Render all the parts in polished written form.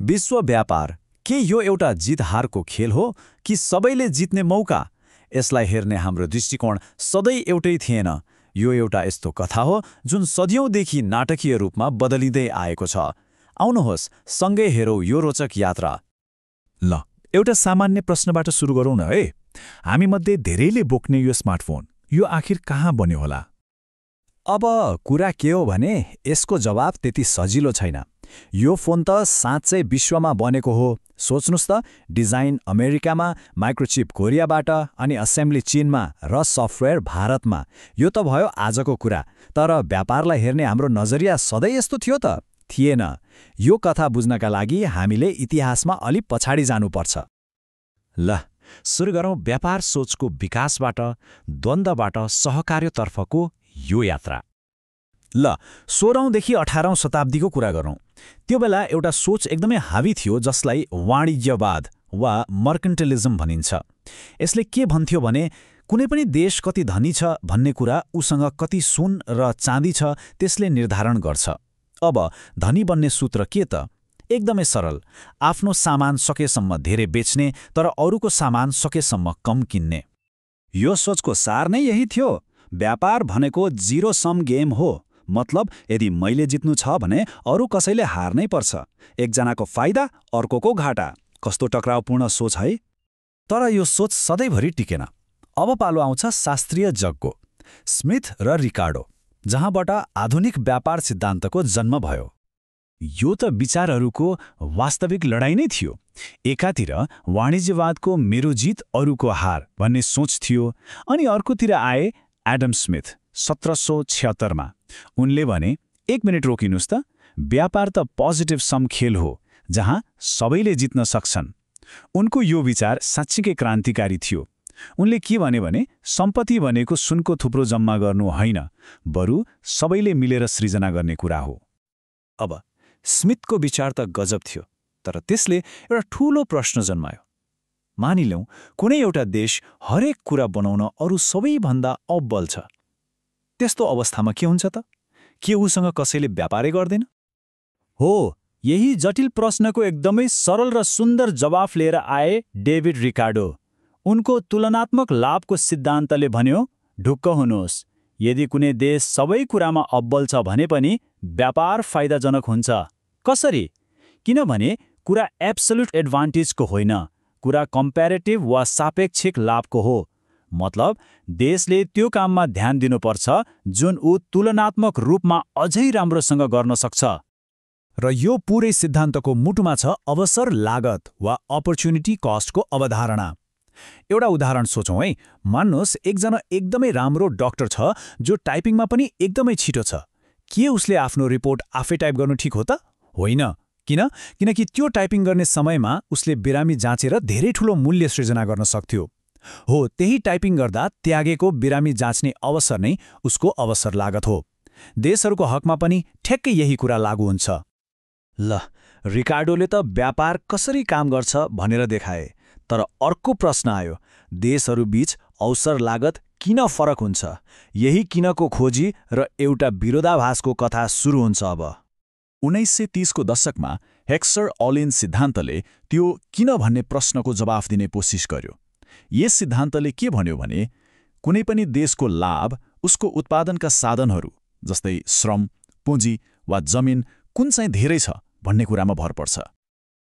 विश्व व्यापार के यो एउटा जित-हारको खेल हो कि सबैले जित्ने मौका? यसलाई हेर्ने हाम्रो दृष्टिकोण सधैँ एउटै थिएन। यो एउटा यस्तो कथा हो जुन सदियौंदेखि नाटकीय रूपमा बदलिँदै आएको छ। आउनुहोस् सँगै हेरौँ यो रोचक यात्रा। ल, एउटा सामान्य प्रश्नबाट सुरु गरौँ न है। हामीमध्ये धेरैले बोक्ने यो स्मार्टफोन, यो आखिर कहाँ बन्यो होला? अब कुरा के हो भने यसको जवाब त्यति सजिलो छैन। यो फोन त साँच्चै विश्वमा बनेको हो। सोच्नुस् त, डिजाइन अमेरिकामा, माइक्रोचिप कोरियाबाट अनि असेम्ब्ली चीनमा र सफ्टवेयर भारतमा। यो त भयो आजको कुरा, तर व्यापारलाई हेर्ने हाम्रो नजरिया सधैँ यस्तो थियो त? थिएन। यो कथा बुझ्नका लागि हामीले इतिहासमा अलि पछाडि जानुपर्छ। ल, सुरु गरौँ व्यापार सोचको विकासबाट, द्वन्द्वबाट सहकार्यतर्फको यो यात्रा। ल, 16औँदेखि 18औँ शताब्दीको कुरा गरौँ। त्यो बेला एउटा सोच एकदमै हावी थियो जसलाई वाणिज्यवाद वा मर्केन्टलिजम भनिन्छ। यसले के भन्थ्यो भने कुनै पनि देश कति धनी छ भन्ने कुरा उसँग कति सुन र चाँदी छ त्यसले निर्धारण गर्छ। अब धनी बन्ने सूत्र के त? एकदमै सरल, आफ्नो सामान सकेसम्म धेरै बेच्ने तर अरूको सामान सकेसम्म कम किन्ने। यो सोचको सार नै यही थियो। व्यापार भनेको जिरो सम गेम हो। मतलब यदि मैले जित्नु छ भने अरू कसैले हार्नै पर्छ। एकजनाको फाइदा अर्कोको घाटा। कस्तो टकरावपूर्ण सोच है? तर यो सोच सधैँभरि टिकेन। अब पालो आउँछ शास्त्रीय जगको, स्मिथ र रिकार्डो, जहाँबाट आधुनिक व्यापार सिद्धान्तको जन्म भयो। यो त विचारहरूको वास्तविक लडाईँ नै थियो। एकातिर वाणिज्यवादको मेरो जित अरूको हार भन्ने सोच थियो, अनि अर्कोतिर आए एडम स्मिथ 1776मा। उनले भने, एक मिनट रोकिनुस् त, व्यापार त पोजिटिभ सम खेल हो जहाँ सबैले जित्न सक्छन्। उनको यो विचार साँच्चीकै क्रान्तिकारी थियो। उनले के भने सम्पत्ति भनेको सुनको थुप्रो जम्मा गर्नु होइन, बरु सबैले मिलेर सृजना गर्ने कुरा हो। अब स्मिथको विचार त गजब थियो, तर त्यसले एउटा ठूलो प्रश्न जन्मायो। मानिलौँ कुनै एउटा देश हरेक कुरा बनाउन अरू सबैभन्दा अब्बल छ। त्यस्तो अवस्थामा के हुन्छ त? के उसँग कसैले व्यापारै गर्दैन? हो, यही जटिल प्रश्नको एकदमै सरल र सुन्दर जवाफ लिएर आए डेभिड रिकार्डो। उनको तुलनात्मक लाभको सिद्धान्तले भन्यो, ढुक्क हुनुहोस्, यदि कुनै देश सबै कुरामा अब्बल छ भने पनि व्यापार फाइदाजनक हुन्छ। कसरी? किनभने कुरा एब्सोल्युट एडभान्टेजको होइन, कुरा कम्प्यारेटिभ वा सापेक्षिक लाभको हो। मतलब देशले त्यो काममा ध्यान दिनुपर्छ जुन ऊ तुलनात्मक रूपमा अझै राम्रोसँग गर्न सक्छ। र यो पुरै सिद्धान्तको मुटुमा छ अवसर लागत वा अपर्च्युनिटी कस्टको अवधारणा। एउटा उदाहरण सोचौँ है। मान्नुहोस् एकजना एकदमै राम्रो डाक्टर छ जो टाइपिङमा पनि एकदमै छिटो छ। के उसले आफ्नो रिपोर्ट आफै टाइप गर्नु ठिक हो त? होइन। किनकि त्यो टाइपिङ गर्ने समयमा उसले बिरामी जाँचेर धेरै ठूलो मूल्य सृजना गर्न सक्थ्यो। हो, त्यही टाइपिङ गर्दा त्यागेको बिरामी जाँच्ने अवसर नै उसको अवसर लागत हो। देशहरूको हकमा पनि ठ्याक्कै यही कुरा लागू हुन्छ। ल, रिकार्डोले त व्यापार कसरी काम गर्छ भनेर देखाए, तर अर्को प्रश्न आयो, देशहरूबीच अवसर लागत किन फरक हुन्छ? यही किनको खोजी र एउटा विरोधाभासको कथा सुरु हुन्छ। अब 1930को दशकमा हेक्सर ऑलिन सिद्धान्तले त्यो किन भन्ने प्रश्नको जवाफ दिने कोसिस गर्यो। यस सिद्धान्तले के भन्यो भने कुनै पनि देशको लाभ उसको उत्पादनका साधनहरू जस्तै श्रम, पुँजी वा जमिन कुन चाहिँ धेरै छ भन्ने कुरामा भर पर्छ।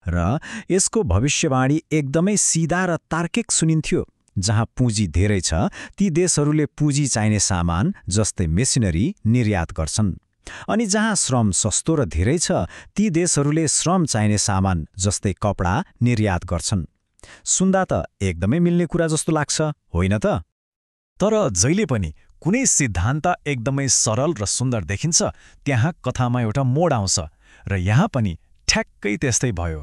र यसको भविष्यवाणी एकदमै सिधा र तार्किक सुनिन्थ्यो। जहाँ पुँजी धेरै छ ती देशहरूले पुँजी चाहिने सामान जस्तै मेसिनरी निर्यात गर्छन्, अनि जहाँ श्रम सस्तो र धेरै छ ती देशहरूले श्रम चाहिने सामान जस्तै कपडा निर्यात गर्छन्। सुन्दा त एकदमै मिल्ने कुरा जस्तो लाग्छ, होइन त? तर जहिले पनि कुनै सिद्धान्त एकदमै सरल र सुन्दर देखिन्छ त्यहाँ कथामा एउटा मोड आउँछ, र यहाँ पनि ठ्याक्कै त्यस्तै भयो।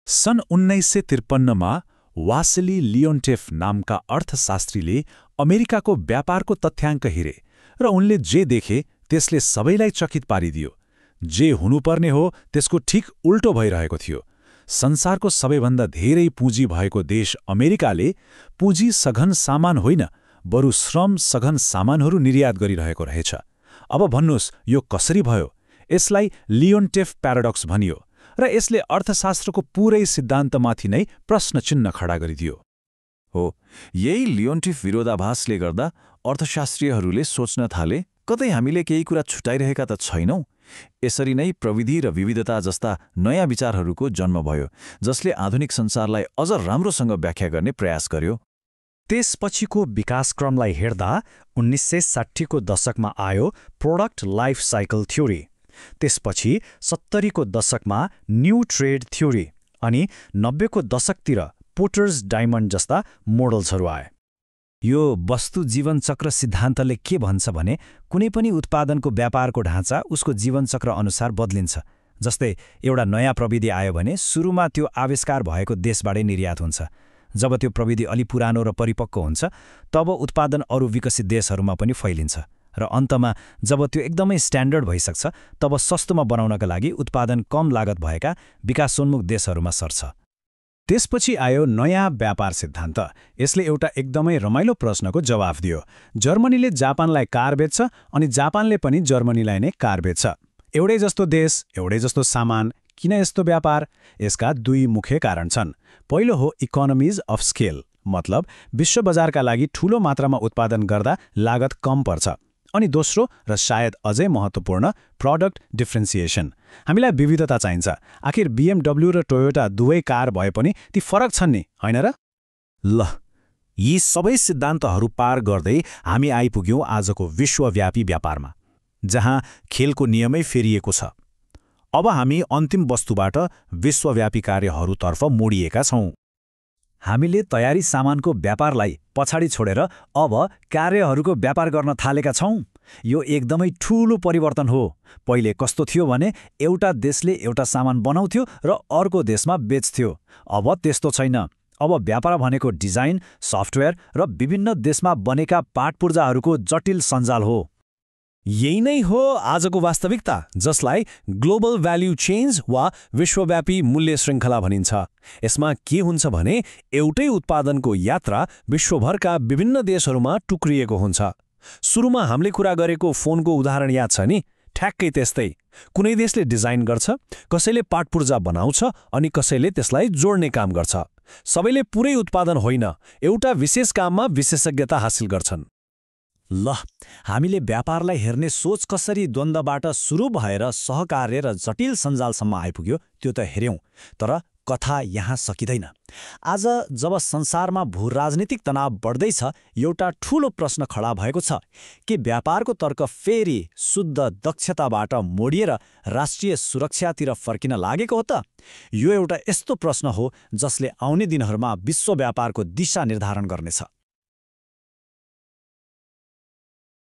सन् 1953मा वासिली लियोन्टेफ नामका अर्थशास्त्रीले अमेरिकाको व्यापारको तथ्याङ्क हेरे र उनले जे देखे त्यसले सबैलाई चकित पारिदियो। जे हुनुपर्ने हो त्यसको ठिक उल्टो भइरहेको थियो। संसारको सबैभन्दा धेरै पुँजी भएको देश अमेरिकाले पुँजी सघन सामान होइन, बरु श्रम सघन सामानहरू निर्यात गरिरहेको रहेछ। अब भन्नुहोस् यो कसरी भयो? यसलाई लियोन्टेफ प्याराडक्स भनियो। र यसले अर्थशास्त्रको पूरै सिद्धान्तमाथि नै प्रश्न चिन्ह खडा गरिदियो। हो, यही लियोन्टिफ विरोधाभासले गर्दा अर्थशास्त्रीहरूले सोच्न थाले, कतै हामीले केही कुरा छुटाइरहेका त छैनौँ। यसरी नै प्रविधि र विविधता जस्ता नयाँ विचारहरूको जन्म भयो, जसले आधुनिक संसारलाई अझ राम्रोसँग व्याख्या गर्ने प्रयास गर्यो। त्यसपछिको विकासक्रमलाई हेर्दा 1960 को दशकमा आयो प्रोडक्ट लाइफ साइकल थ्योरी। त्यसपछि 70 को दशकमा न्यू ट्रेड थ्योरी अनि 90 को दशकतिर पोटर्स डायमन्ड जस्ता मोडल्सहरू आए। यो वस्तु जीवनचक्र सिद्धान्तले के भन्छ भने कुनै पनि उत्पादनको व्यापारको ढाँचा उसको जीवनचक्र अनुसार बदलिन्छ। जस्तै एउटा नयाँ प्रविधि आयो भने सुरुमा त्यो आविष्कार भएको देशबाटै निर्यात हुन्छ। जब त्यो प्रविधि अलि पुरानो र परिपक्व हुन्छ तब उत्पादन अरू विकसित देशहरूमा पनि फैलिन्छ र अन्तमा जब त्यो एकदमै स्ट्यान्डर्ड भइसक्छ तब सस्तोमा बनाउनका लागि उत्पादन कम लागत भएका विकासोन्मुख देशहरूमा सर्छ। त्यसपछि आयो नयाँ व्यापार सिद्धान्त। यसले एउटा एकदमै रमाइलो प्रश्नको जवाफ दियो। जर्मनीले जापानलाई कार बेच्छ अनि जापानले पनि जर्मनीलाई नै कार बेच्छ। एउटै जस्तो देश, एउटै जस्तो सामान, किन यस्तो व्यापार? यसका दुई मुख्य कारण छन्। पहिलो हो इकोनोमिज अफ स्केल, मतलब विश्व बजारका लागि ठूलो मात्रामा उत्पादन गर्दा लागत कम पर्छ। अनि दोस्रो र सायद अझै महत्त्वपूर्ण, प्रोडक्ट डिफ्रेन्सिएसन। हामीलाई विविधता चाहिन्छ। आखिर BMW र टोयोटा दुवै कार भए पनि ती फरक छन् नि, होइन र? ल, यी सबै सिद्धान्तहरू पार गर्दै हामी आइपुग्यौँ आजको विश्वव्यापी व्यापारमा, जहाँ खेलको नियमै फेरिएको छ। अब हामी अन्तिम वस्तुबाट विश्वव्यापी कार्यहरूतर्फ मोडिएका छौँ। हामीले तयारी सामानको व्यापारलाई पछाडि छोडेर अब कार्यहरूको व्यापार गर्न थालेका छौँ। यो एकदमै ठूलो परिवर्तन हो। पहिले कस्तो थियो भने एउटा देशले एउटा सामान बनाउँथ्यो र अर्को देशमा बेच्थ्यो। अब त्यस्तो छैन। अब व्यापार भनेको डिजाइन, सफ्टवेयर र विभिन्न देशमा बनेका पाटपुर्जाहरूको जटिल सञ्जाल हो। यही नै हो आजको वास्तविकता, जसलाई ग्लोबल भ्याल्यू चेन्ज वा विश्वव्यापी मूल्य श्रृङ्खला भनिन्छ। यसमा के हुन्छ भने एउटै उत्पादनको यात्रा विश्वभरका विभिन्न देशहरूमा टुक्रिएको हुन्छ। सुरुमा हामीले कुरा गरेको फोनको उदाहरण याद छ नि? ठ्याक्कै त्यस्तै। कुनै देशले डिजाइन गर्छ, कसैले पाटपुर्जा बनाउँछ अनि कसैले त्यसलाई जोड्ने काम गर्छ। सबैले पुरै उत्पादन होइन, एउटा विशेष काममा विशेषज्ञता हासिल गर्छन्। ल, हामीले व्यापारलाई हेर्ने सोच कसरी द्वन्द्वबाट सुरु भएर सहकार्य र जटिल सञ्जालसम्म आइपुग्यो त्यो त हेर्यौं, तर कथा यहाँ सकिँदैन। आज जब संसारमा भूराजनीतिक तनाव बढ्दैछ, एउटा ठूलो प्रश्न खडा भएको छ कि व्यापारको तर्क फेरि शुद्ध दक्षताबाट मोडिएर राष्ट्रिय सुरक्षातिर फर्किन लागेको हो त? यो एउटा यस्तो प्रश्न हो जसले आउने दिनहरूमा विश्व व्यापारको दिशा निर्धारण गर्नेछ।